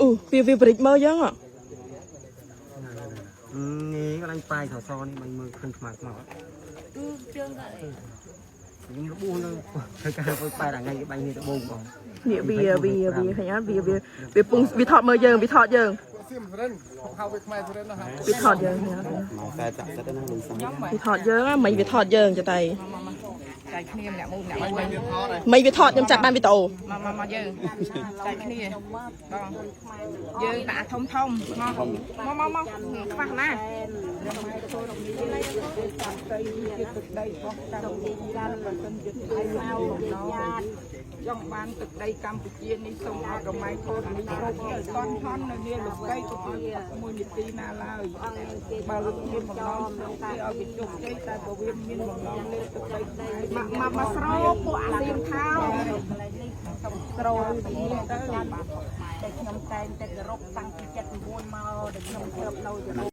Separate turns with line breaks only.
អូវាប្រិចមើលយើងហ៎
នេះកន្លែងប៉ាយសសនេះបាញ់មើលឃើញខ្មៅខ្មៅអត់
គឺជើងក៏
ខ្ញុំរបួសនៅធ្វើការធ្វើប៉ែតថ្ងៃគេបាញ់នេះដបងបង
នេះវាវាវាឃើញអត់វាវាវាពងវាថតមើលយើងវាថតយើង
សៀមសរិនហៅវាខ្មែរសរិនណាហៅ
វាថតយើងឃើញអត់
មកតែចាក់សិតណាលុយសា
វាថតយើងមិញវាថតយើងចតៃ
ចែកគ្នាម្នាក់មួយម្នាក់មួយ
មិញវាថតខ្ញុំចាប់បានវីដេអូ
មកមកមកយើងចែកគ្នាបងយើងដាក់ធំធំមកមកមកមកខ្វះណា ទឹកដីរបស់កម្ពុជាបើសិនជាចង់បានទឹកដីកម្ពុជានេះសូមឲ្យកម៉ៃធរនេះគ្រប់ទៅតន់ហន់នៅនាលោកីកុំឲ្យផុតមួយនាទីណាឡើយបើមានបំណងស្រូបគេឲ្យវាជោគជ័យតែបើវាមានបំណងលើទឹកដីខ្មែរមកមកមកស្រូបពួកអាសៀមថោស្រូបនេះទៅ
តែខ្ញុំតែងតែគោរពតាំងពី79មកដែលខ្ញុំធ្លាប់នៅ